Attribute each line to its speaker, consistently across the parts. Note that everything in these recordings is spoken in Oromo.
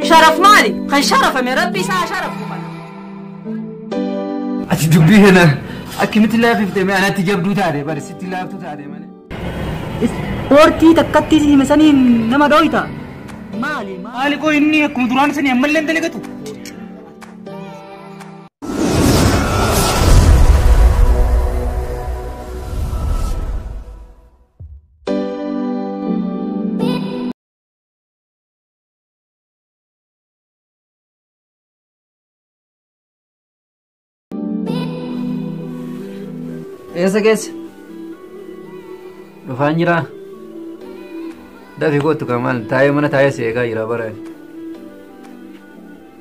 Speaker 1: Sharaf maali? Kan sharafame rabbi isaa sharafu kana.
Speaker 2: Ati dubbii kana akkamitti laafiftee mee anatti jabduu taate bari sitti laaftuu taate malee.
Speaker 1: Ispoortii takkatti hime saniin nama dhooyta. Maali?
Speaker 3: Maali koo inni akkuma duraan sanii ammallee hin dalagatu.
Speaker 2: Eessa keessa? Dhufaan jiraa? Dafi kootu kan maal taa'ee mana taa'ee si eegaa jira bara.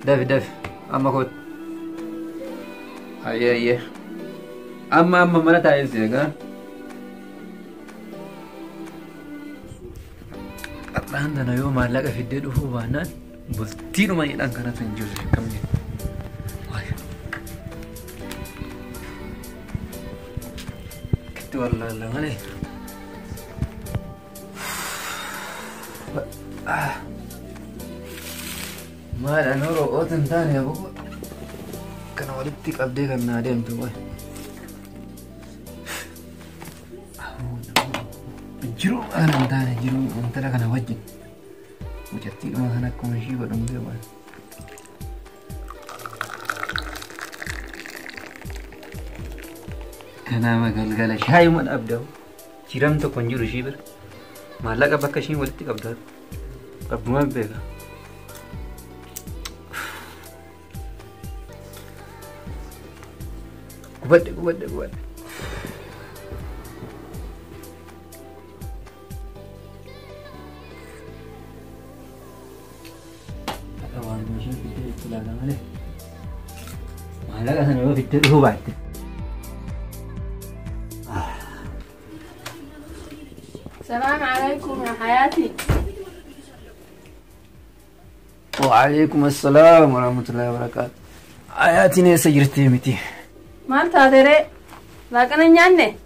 Speaker 2: Dafi dafi amma kootu. Ayyee ayyee. Amma amma mana taa'ee si eegaa. Qaxxaan tana yoo maallaqa fiddee dhufuu baannaan bultiidhuma jedhan kanatu hin jiru akkam jedhu. Wallaala malee. Maal ani ro'oota hin taane aboo kana walitti qabdee kan naa deemtu wayi. Jiruu kana hin taane jiruu intala kana wajjin mucattiidhuma kana akkuma ishii godhamu beeku. Kanaama galgala shaayuma dhabdamu jiram tokko hin jiru ishii bira maallaqa bakka ishiin walitti qabdu qabdumaa beeka. Gubadhe gubadhe gubadhe. Akka waan ishiin fiddee itti ilaala malee maallaqa sana yoo fiddee dhufuu baatte.
Speaker 4: السلام عليكم يا حياتي.
Speaker 2: وعليكم السلام ورحمة الله وبركاته. حياتي نيسا جرتي متي.
Speaker 4: مال تادري لاكنا نياني.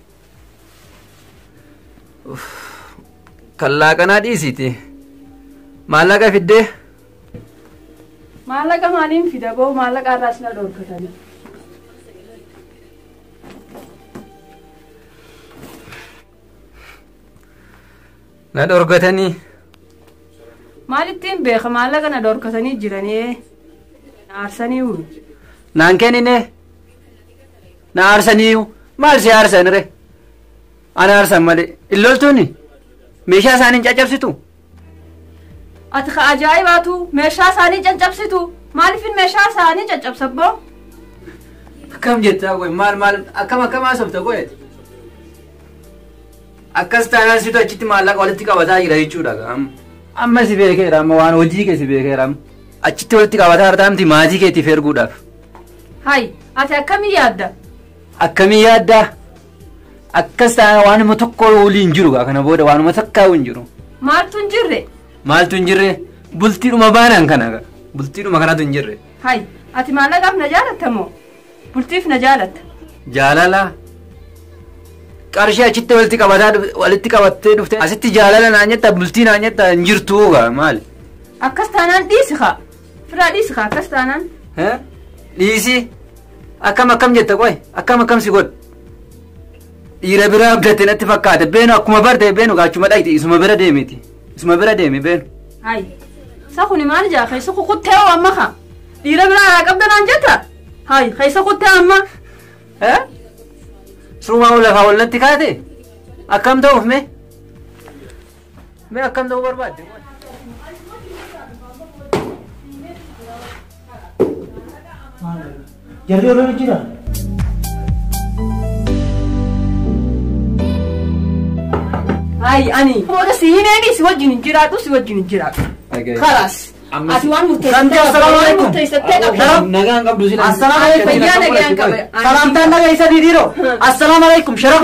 Speaker 2: كلاكنا ديسيتي. مالك في الدي؟
Speaker 4: مالك مالين في دبو مالك الراسنا دور كتاني.
Speaker 2: Na dhorgatanii.
Speaker 4: Maalittiin beeka maallaqa na dhorkatanii jiranii aarsanii uu.
Speaker 2: Naan kennine na aarsanii maal si aarsan ree ana aarsan malee hin loltuuni meeshaa isaanii hin caccabsitu.
Speaker 4: Ati ka ajaa'ibaatu meeshaa isaanii caccabsitu maaliifin meeshaa isaanii caccabsabboo?
Speaker 2: Akkam jettaa qoy maal maal akkam akkam haasofta qoy. Akkas taanaan situ achitti maallaqa walitti qabataa jira jechuudha. Amma si beekeera amma waan hojii kee si beekeera achitti walitti qabataa jirta miti maatii keetiif erguudhaaf.
Speaker 4: Hayi ati akkamii yaadda?
Speaker 2: Akkamii yaadda? Akkas taanaan waanuma tokko waliin jiru kana booda waanuma takkaa hin jiru.
Speaker 4: Maaltu hin jirre?
Speaker 2: Maaltu hin jirre? Bultiidhuma baanaan kana bultiidhuma kanatu hin jirre.
Speaker 4: Hayi ati maallaqaaf na jaalatta moo? Bultiif na jaalatta?
Speaker 2: Jaalala. Qarshii achitti walitti qabataa walitti qabattee dhuftee asitti jaalala naan jetta bultii naan jetta hin jirtu maali?
Speaker 4: Akkas taanaan dhiisi haa. Firaa dhiisi haa akkas taanaan.
Speaker 2: Dhiisi akkam akkam jetta qoy akkam akkam si godhu. Dhiira biraa abdatte natti fakkaate beenu akkuma barte beenu gaachuma dhaqxe isuma bira deemiti isuma bira deemi beenu.
Speaker 4: Hayi isa kuni maal jaa keessa kukuttee hoo amma haa dhiira biraa haa qabda naan jetta hayi keessa kuttee amma.
Speaker 2: Surumaa lafaa wal natti kaate akkam ta'uuf mee mee akkam ta'uu barbaadde.
Speaker 3: Jarri olol jira.
Speaker 4: Hayi ani booda si himee si wajjin hin jiraadhu si wajjin hin jiraadhu. Khalaas. Ati waan murteessattee qabda.
Speaker 2: Nagaan qabdu sila.
Speaker 3: Assalaamu alaikum.
Speaker 4: Fayyaa nagaan qaba.
Speaker 3: Salaamtaan nagaa isa didiiroo. Assalaamu alaikum. Sharaf.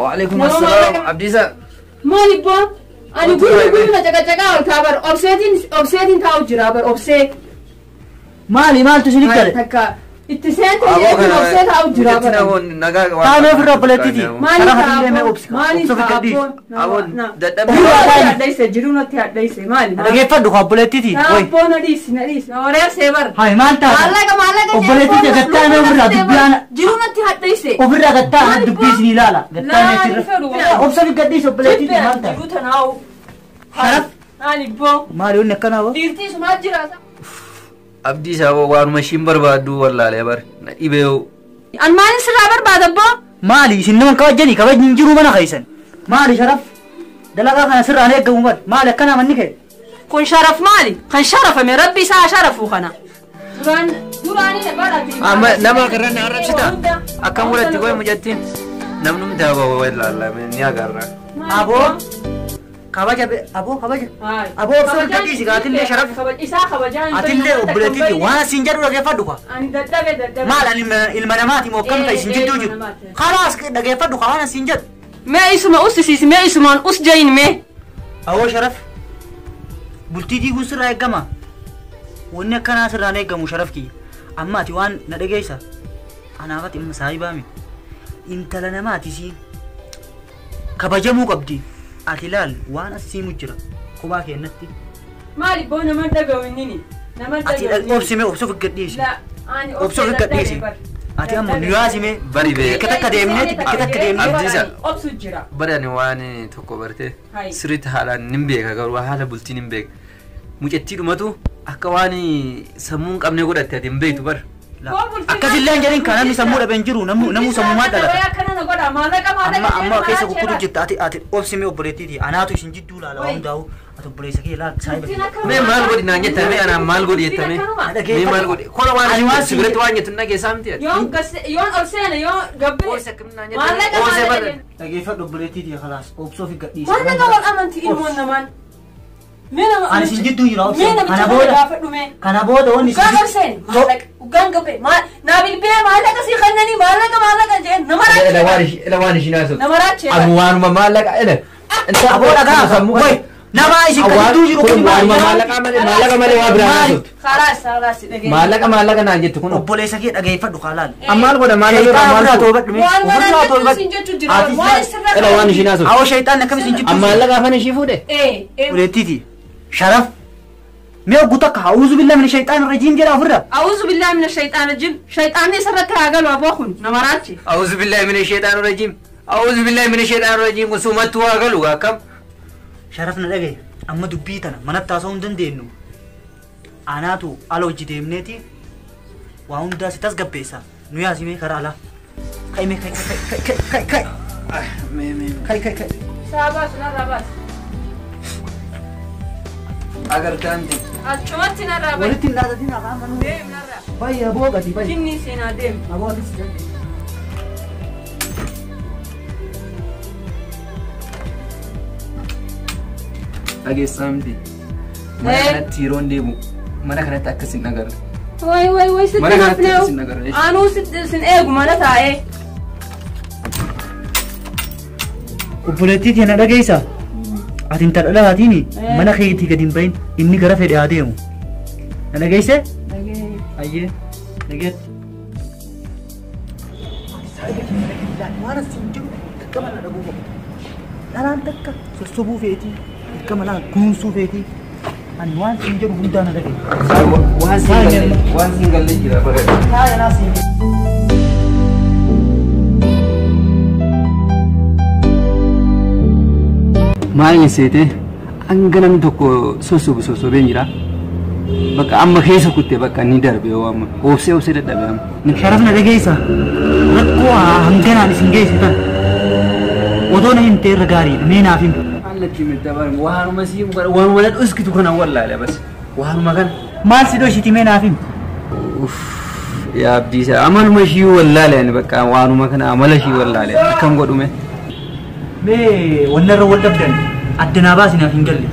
Speaker 2: Waalaikum assalaam. Abdiisa.
Speaker 4: Maali boo? Ani gurri gurri na caqacaqaa ol taa bar obseetiin obseetiin taa'u jira bar obsee.
Speaker 3: Maali maaltu isin gale?
Speaker 4: Takka Itti seente jechuun obsee taa'u jira bara.
Speaker 3: Taanee ofirraa obboleettiiti.
Speaker 4: Maaliif
Speaker 3: Sharaf atillee mee
Speaker 4: taa'u?
Speaker 3: obsi.
Speaker 4: Maaliif
Speaker 3: Obsa
Speaker 4: taa'u?
Speaker 3: gadhiisi.
Speaker 2: Aboo dadhabbii.
Speaker 4: Jiruu natti hadheesse jiruu natti hadheesse maali?
Speaker 3: Dhageeffadhu kaa obboleettiiti. Way.
Speaker 4: Abboo na dhiisi na dhiisi. Na wareersee bara.
Speaker 3: Hai maal taate?
Speaker 4: Maallaqa maallaqa
Speaker 3: Obboleettiiti gattaa mee ofirraa dubbii ana.
Speaker 4: Jiruu natti hadheesse.
Speaker 3: Ofirraa gattaa ana dubbii isin ilaala. Gattaa mee
Speaker 4: Laa,
Speaker 3: achirra.
Speaker 4: fedhu.
Speaker 3: Obsa gadhiisi obboleettiiti maal taate?
Speaker 4: Jiruu tanaa'u.
Speaker 3: Sharaf.
Speaker 4: Maali boo?
Speaker 3: Maali wanni akkanaa boo?
Speaker 4: Dhiirtii sumaa jira.
Speaker 2: Abdii isaa waanuma ishiin barbaaddu wallaalee bara. Na dhibee.
Speaker 4: An maalin sirraa barbaada boo?
Speaker 3: Maali isin nama kabajanii kabajni hin jiru mana keessan. Maali sharaf? Dalagaa kana sirraan eeggamu bal. Maali akkanaa manni kee?
Speaker 4: Kun sharaf maali? Kan sharafame rabbi isaa sharafuu kana. Duraan duraanii barate.
Speaker 2: Amma nama karra na arrabsita. Akkam godhatti qoy mucattiin. Namni taaba wallaalee ni agarra.
Speaker 3: Aboo kabaja aboo kabaja. Aboo obsa gadhiisi gaatillee sharaf.
Speaker 4: Isaa kabajaan.
Speaker 3: Atillee obboleettiiti waan siin jedhu dhageeffadhu kaa.
Speaker 4: Ani dadhabe dadhabe.
Speaker 3: Maal ani ilma namaati moo akkam ta'e isin jidduu jiru? Khalaas dhageeffadhu kaa waan siin jedhu.
Speaker 4: Mee isuma ussisiisi mee isumaan us jayin mee.
Speaker 3: Awoo sharaf bultii diiguun sirraa eeggama. Wanni akkanaa sirraan eeggamu sharaf kiyya. Amma ati waan na dhageessa. Anaafati ilma saayibaa mi. Intala namaati siin kabajamuu qabdi. Ati ilaal waan as siimu jira kophaa keennatti.
Speaker 4: Maali boo nama dhagahu inni nama
Speaker 3: Ati
Speaker 4: dhagahu.
Speaker 3: obsime obsuuf gadhiisi.
Speaker 4: La ani
Speaker 3: Obsuuf gadhiisi. Ati amma nu yaasime
Speaker 2: Bari bee.
Speaker 3: bakka takka deemneeti bakka takka deemnee.
Speaker 2: Abdiisa.
Speaker 4: Obsu jira.
Speaker 2: Bari ani waan tokko barte
Speaker 4: Hai.
Speaker 2: sirriitti haalaan nin beeka garuu haala bultii nin beeka. Mucattii dhumatu akka waan sammuu hin qabne godhatte ati hin beektu bara.
Speaker 3: Akkasillee hin jedhin kan namni sammuu dhabe hin jiru namuu sammumaa dhalata.
Speaker 4: Akkana na godha maallaqa maallaqa.
Speaker 3: Amma amma keessa kukkutu jirta ati ati obsime obboleettiiti anaatu isin jidduu laala waan hundaa'u ati obboleessa kee laal saayiba.
Speaker 2: Mee maal godhi naan jetta mee anaan maal godhi jetta mee mee maal godhi kola waan
Speaker 3: Ani waan
Speaker 2: si biratti waan jettu dhageessaa miti ati.
Speaker 4: Yoon gase yoon ol seene yoon gabbee.
Speaker 2: Oolse akkam naan jetta
Speaker 4: Maallaqa
Speaker 2: oolse
Speaker 4: maallaqa.
Speaker 2: bara.
Speaker 3: Dhageeffadhu obboleettiiti khalaas obsoo fi gadhiisi.
Speaker 4: Maallaqa wal amanti ilmoon namaan. Mee nama.
Speaker 3: Ani isin jidduu jira
Speaker 4: Mee
Speaker 3: obsee.
Speaker 4: namicha
Speaker 3: Kana
Speaker 4: kana
Speaker 3: booda
Speaker 4: gaafadhu mee.
Speaker 3: kana booda wanni isin
Speaker 4: Ugaan ol seene maallaqa ugaan gabbee naa bilbilee maallaqa sii kennanii maallaqa maallaqa jeen nama raachee.
Speaker 2: Ila waan ishiin haasoftu.
Speaker 4: Nama raachee.
Speaker 2: Ani waanuma maallaqa ila.
Speaker 3: Aboo dhagaa way nama isin kan jidduu jiru kun maali?
Speaker 2: Maallaqa malee maallaqa malee waa biraa haasoftu.
Speaker 4: Khalaas khalaas dhagee.
Speaker 2: Maallaqa maallaqa naan jettu kun.
Speaker 3: Obboleessa kee dhageeffadhu khalaal.
Speaker 2: Ammaal godha maallaqa irraa
Speaker 3: Shayxaan
Speaker 2: maal
Speaker 3: ofirraa
Speaker 2: fuudha?
Speaker 3: toobadhu mee.
Speaker 4: Waan
Speaker 3: Ofirraa
Speaker 4: mana
Speaker 3: toobadhu.
Speaker 4: sin jechuu jira.
Speaker 3: Ati
Speaker 4: Waan sirra.
Speaker 2: Ila waan ishiin haasoftu.
Speaker 3: Awoo shayxaan akkam isin jidduu.
Speaker 2: Amma maallaqa afaan ishii fuudhe.
Speaker 4: Ee ee.
Speaker 3: Obboleettiiti sharaf mee oggu takka a'uuzu billahi mina shayxaan rajiim jedha ofirraa.
Speaker 4: أعوذ بالله من الشيطان الرجيم شيطان سرت هاجل وأبوخن نمراتي
Speaker 2: أعوذ بالله من الشيطان الرجيم أعوذ بالله من الشيطان الرجيم kun sumatti waa galu akkam.
Speaker 3: Sharaf na dhagaye amma dubbii tana manatti haasa'uu hin dandeenyu. Anaatu ala hojii deemneeti waa hundaa si tasgabbeessa nu yaasimee karaa alaa. Kai mee kai kai kai kai kai kai kai kai.
Speaker 4: ساباس نراباس
Speaker 2: Agartaan
Speaker 4: أشوتي نراباس
Speaker 3: Walitti hin dhaadatin afaan manuu.
Speaker 4: ديم نرا
Speaker 3: Baay'ee aboo gadi baay'ee.
Speaker 4: جني سينا ديم
Speaker 3: Aboo atis jalli.
Speaker 2: Dhageessaa miti. Mana kanatti yeroo hin deemu mana kanatti akkas hin agarre.
Speaker 4: وي وي وي ست
Speaker 2: Mana kanatti
Speaker 4: نفلو
Speaker 2: akkas hin agarre.
Speaker 4: أنا ست سن إيجو ما نتاعي
Speaker 3: Obboleettiitii na dhageessa. Ati intala dhalaatiini mana keetii gadi hin bahin inni gara fedhe haa deemu. Na dhageesse? Ayyee dhageetti. Waan asiin jiru dirqama na dhaguu qabdu. Dhalaan takka sossobuu feetii dirqama laal kunuunsuu feetii. Ani waan siin jedhu hundaa na dhagaye.
Speaker 2: Waan siin galle waan siin galle jira bara.
Speaker 3: Taa'ee naa siin jedhu.
Speaker 2: Maal seete hanga namni tokko sossobu sossobeen jira. Bakka amma keessa kutte bakka ni darbe yoo amma obsee obsee dadhabe amma.
Speaker 3: Sharaf na dhageessa. Rakkoo hanganaan isin geessitan. Otoo na himtee irra gaariidha. Mee naaf himi.
Speaker 2: Allatti mittabar waanuma sii waanuma na dhuskitu kana wallaale bas waanuma kana.
Speaker 3: Maal si dhoshiti mee naaf himi.
Speaker 2: Yaa Abdiisa amaluma ishii wallaale ani bakka waanuma kana amala ishii wallaale akkam godhume.
Speaker 3: Mee wallarra wal dhabdan addanaa baasinaaf hin galle.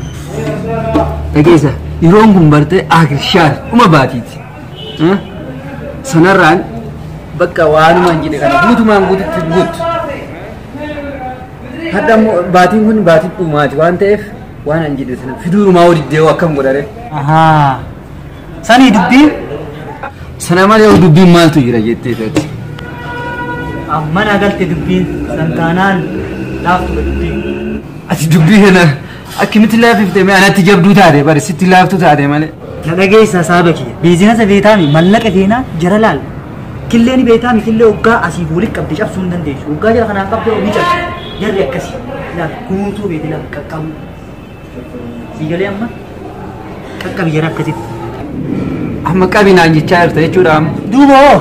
Speaker 2: Dhageessa yeroon kun bartee akirshaar dhuma baatiiti. Sanarraan bakka waanumaan jedhe kana guutumaan guututti guutu. Hadda immoo baatiin kun baatii dhumaati waan ta'eef waan an jedhe sana fiduurumaa walitti dee'u akkam godhare.
Speaker 3: Ahaa. Sanii dubbiin
Speaker 2: Sana malee dubbiin maaltu jira jettee taate.
Speaker 3: Amma naa galte dubbiin santaanaan laaftu dubbiin.
Speaker 2: Ati dubbii kana akkamitti laafiftee mee anatti jabduu taate bari sitti laaftu taate malee.
Speaker 3: Na dhageessa saaba kiyya. Biizinasa beetaami mallaqa keenaa jara laal. Killeen beetaami killee hoggaa asii walitti qabde cabsuu hin dandeessu. Hoggaa jara kanaan qabde ni cabsu. Jarri akkasi. Laal kunuunsuu beeti laal qaqqabu. Siigalee amma qaqqabi jara akkasitti.
Speaker 2: Amma qabinaan jechaa jirta jechuudha amma.
Speaker 3: Duuba hoo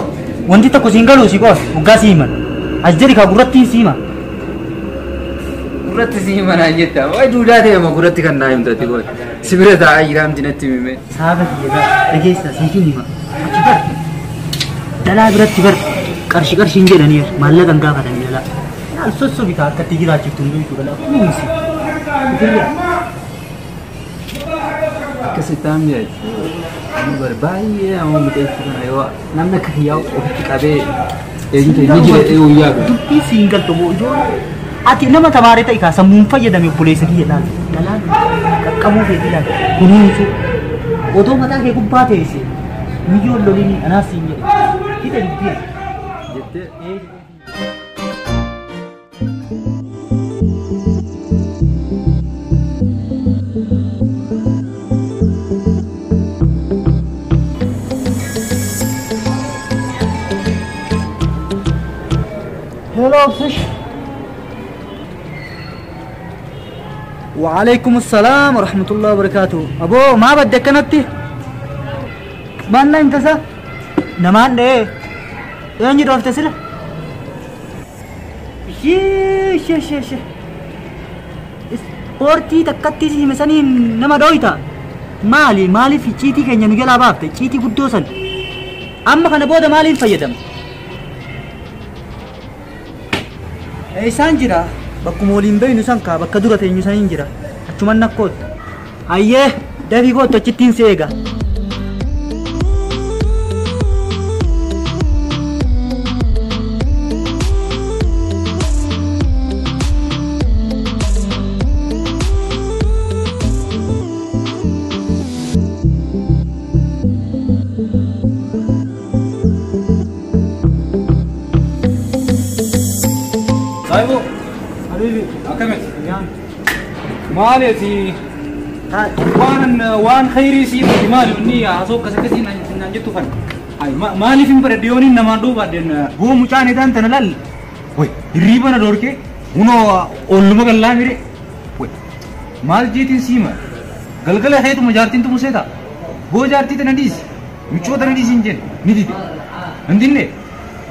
Speaker 3: wanti tokko siin galuu si qofa hoggaa si himan. As jedhi kaa gurratti si hima.
Speaker 2: Gurratti si himanaan jetta. Wayi duudaa ta'e amma gurratti kan naa himtatti qofa. Si bira taa'aa jira amti natti himime.
Speaker 3: Saaba kiyya dhageessa siitiin hima. Achi bar. Dhalaa biratti bar qarshi qarshiin jedhanii maallaqa hin gaafatanii dhalaa. Laal sossobi kaa akkatti jiraachiftu hin beektu dhalaa kunuunsi. Ofirraa.
Speaker 2: Akkasitti amma jechuudha. Amma bar baay'ee amma mucayyu kana yoo namni akka kiyyaa ofitti qabee eenyu ta'e ni jira yoo yaadu.
Speaker 3: Dubbii siin galtu moo ijoollee. Ati nama tamaaree ta'e kaa sammuun fayyadame obboleessa kiyya laal. Dhalaan qaqqabuu feeti laal kunuunsu. Otoo mataa kee gubbaa teesse miyyoon loliin anaaf siin jedhe. Hidha dubbii.
Speaker 2: Jettee.
Speaker 3: Hello, Fish. وعليكم السلام ورحمة الله وبركاته. أبو ما بدك كنتي؟ ما لنا انت سا؟ نمان ده. إيه دوفت سلا؟ شي شي شي شي. Ispoortii takkatti si hime saniin nama dooyta. Maali maaliif icciitii keenya nu jalaa baafte icciitii guddoo san. Amma kana booda maaliin fayyadamte? Isaan jira bakkuma waliin beeynu san kaa bakka dura teenyu saniin jira achuman nakkootti. Hayyee dafii kootu achittiin si eega.
Speaker 5: Saibo, habibi, akkamitti? Maali ati waan khayrii sii miti maali inni haasoo akkas akkasii naan jettu fan. Maaliif hin baradhe yooniin namaan dhuubaadheen boo mucaan edaan tana laal. Way hirriiba na dhorkee hunoo olluma gallaa mire. Way maal jeetiin siima galgala heetuma jaartiin tumu seeta. Boo jaartii tana dhiisi michoo tana dhiisi hin jenne ni dide. Hin dinne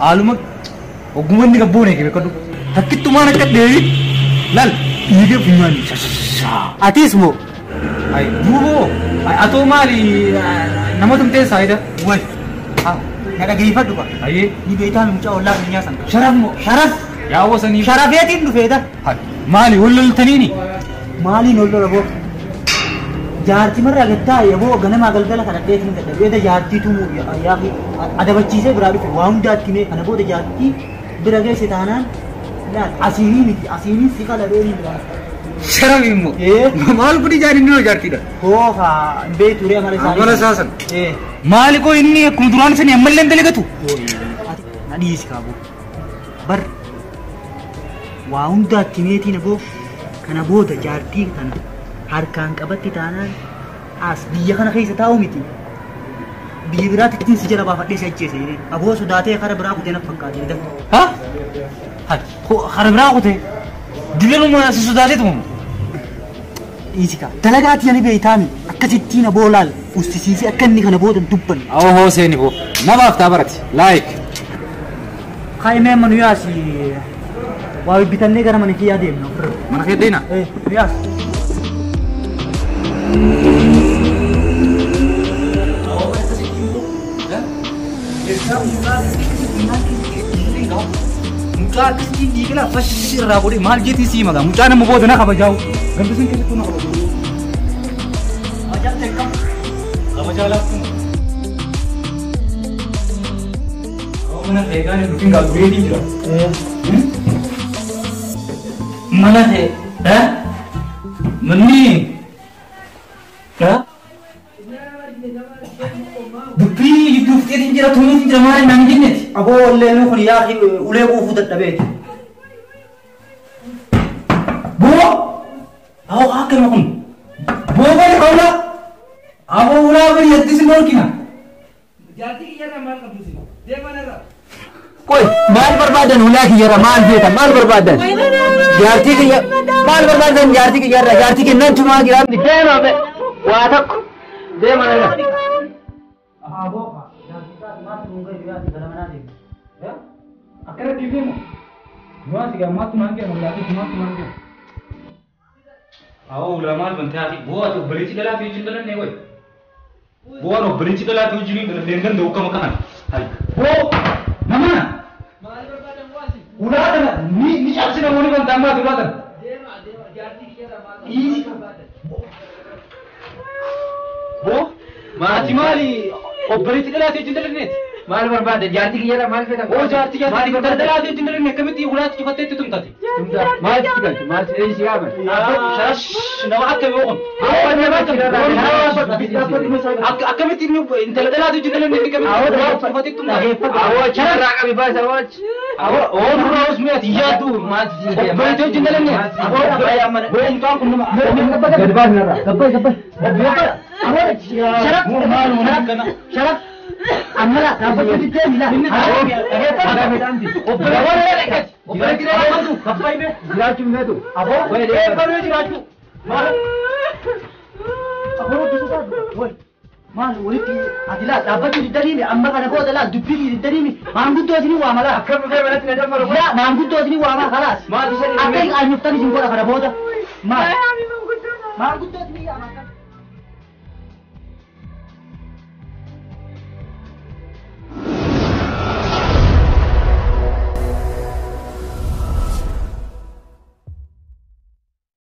Speaker 5: haaluma ogummaa inni gabboone kee beekadhu. Takkittumaan akka deebi laal dhiigee funyaanii.
Speaker 3: Atis moo?
Speaker 5: Ay duuboo atoo maali nama tumtee saayida.
Speaker 3: Way na dhageeffadhu ba.
Speaker 5: Ayyee.
Speaker 3: Ni beektaa mucaa ollaa keenyaa san.
Speaker 5: Sharaf moo?
Speaker 3: Sharaf.
Speaker 5: Yaawwa sanii.
Speaker 3: Sharafeetiin dhufeeta.
Speaker 5: Maali wal loltaniini?
Speaker 3: Maaliin wal lola boo? Jaartii marraa gattaa yaboo ganamaa galgala kadhadheetiin dadhabeeta jaartii tumuu yaaqii adabachiisee biraa dhufe waa hundaatti mee kana booda jaartii bira geesse taanaan laal asiinii miti asiinii si qaladhee biraa.
Speaker 5: Sharaf immoo. Maal kuni jaarinni hoo jaartiidha?
Speaker 3: Hoo kaa hin beektu ree amala isaanii.
Speaker 5: Amala isaa sana. Maali koo inni akkuma duraan sanii ammallee hin dalagatu?
Speaker 3: Na dhiisi kaa boo. Bar waa hundaatti meetiin boo kana booda jaartii kana harkaan qabatti taanaan as biyya kana keessa taa'u miti. Biyya biraatti ittiin si jala baafadhee si ajjeese jedhee. Aboo sodaatee kara biraa kutee na fakkaate.
Speaker 5: Ha? Kara biraa kutee? Dilanuma si sodaatee tumamu?
Speaker 3: Dhiisi kaa. Dalagaati ani beeytaami akkasittiin aboo laal ussisiisee akka inni kana booda hin dubbanne.
Speaker 5: Awoo hoo seeni boo. Namaaf taa barati. Laayik.
Speaker 3: Kaa'imee amma nu yaasi waa bitannee gara mana kiyyaa deemna ofirra.
Speaker 5: Mana kee deena?
Speaker 3: Nu yaasi.
Speaker 5: Mucaa akkasitti dhiigala fashii irraa godhe maal jeetiin sii magaa mucaa nama booda na kabajaa'u ganda sun keessattuu na kabajaa'u. Kabajaa laaftu. Mana eegaan hin dhufin gaa dureetiin jira. Mana ta'e manni dubbii gidduutti
Speaker 2: Tuqeetiin jira tumiitiin jira maali naan jenneeti.
Speaker 3: Aboo wallee kun yaa ulee quufuu dadhabeeti.
Speaker 5: Boo! Awoo akkama kun. Boo bari qawla. Aboo ulaa bari yaddisi morkina.
Speaker 2: Jaartii kiyyarra maal qabdu si? Deeman irra. Qoy maal barbaadan ulaa kiyyarra maal feetan maal barbaadan? Jaartii kiyya maal barbaadan jaartii kiyyarra jaartii kennan tumaa jiraamni deema be. Waa tokko deema irra.
Speaker 3: Aboo jaartii maal tuunga yaati gara manaa deemu.
Speaker 5: Akkana deemu. Nuwaasi gammaatu maan kennu ulaa tumaatu maan kennu. Awoo ulaa maal bantee haati boo ati obboleetti dhalaa fi wajjin dhalannee qoy. Boo ani obboleetti dhalaa fi wajjin dhalannee danda'u akkama kanan. Boo nama
Speaker 2: Maal barbaadan waasi?
Speaker 5: Ulaa tana ni cabsina mooni bantaa maati ulaa tana.
Speaker 2: Deema deema jaartii kiyyarra maal barbaadan?
Speaker 5: Boo ati maali obboleetti dhalaa fi wajjin dhalanneeti?
Speaker 2: Maal barbaadan jaartii kiyyarra maal feetan?
Speaker 5: Oo jaartii jaartii dhalaa fi wajjin dhalanne akkamitti ulaatti cufattee itti tumtate?
Speaker 2: Maal itti galchu maal si yaaman?
Speaker 5: Sharash nama akkami oon? Akkamitti intala dhalaa fi wajjin dhalanne akkamitti ulaatti cufattee tumtate?
Speaker 2: Awoo achirraa qabi baasa awoo.
Speaker 5: Awoo oo nurraa osoo ati yaaddu obboleetti wajjin dhalanne. Boo mucaan kun nama.
Speaker 2: Gad baas narraa.
Speaker 3: Gabbai gabbai. Aboo sharaf sharaf. Amala dhaabbachuu diddee miila.
Speaker 5: Obboleetti dhalaa qabdu gabbai bee.
Speaker 2: Jiraachuu hin feetu.
Speaker 5: Aboo eebbamee jiraachuu. Maal?
Speaker 3: Aboo dubbisa. Maal walitti ati laa dhaabbachuu diddanii amma kana booda laa dubbii diddanii maanguddoo isinii waama laa.
Speaker 2: Akkam dhufee manatti na dabalu.
Speaker 3: Laa maanguddoo isinii waama kalaas.
Speaker 2: Maal isa
Speaker 3: Akka anyuftanii isin godha kana booda. Maal? Maanguddoo isinii yaama.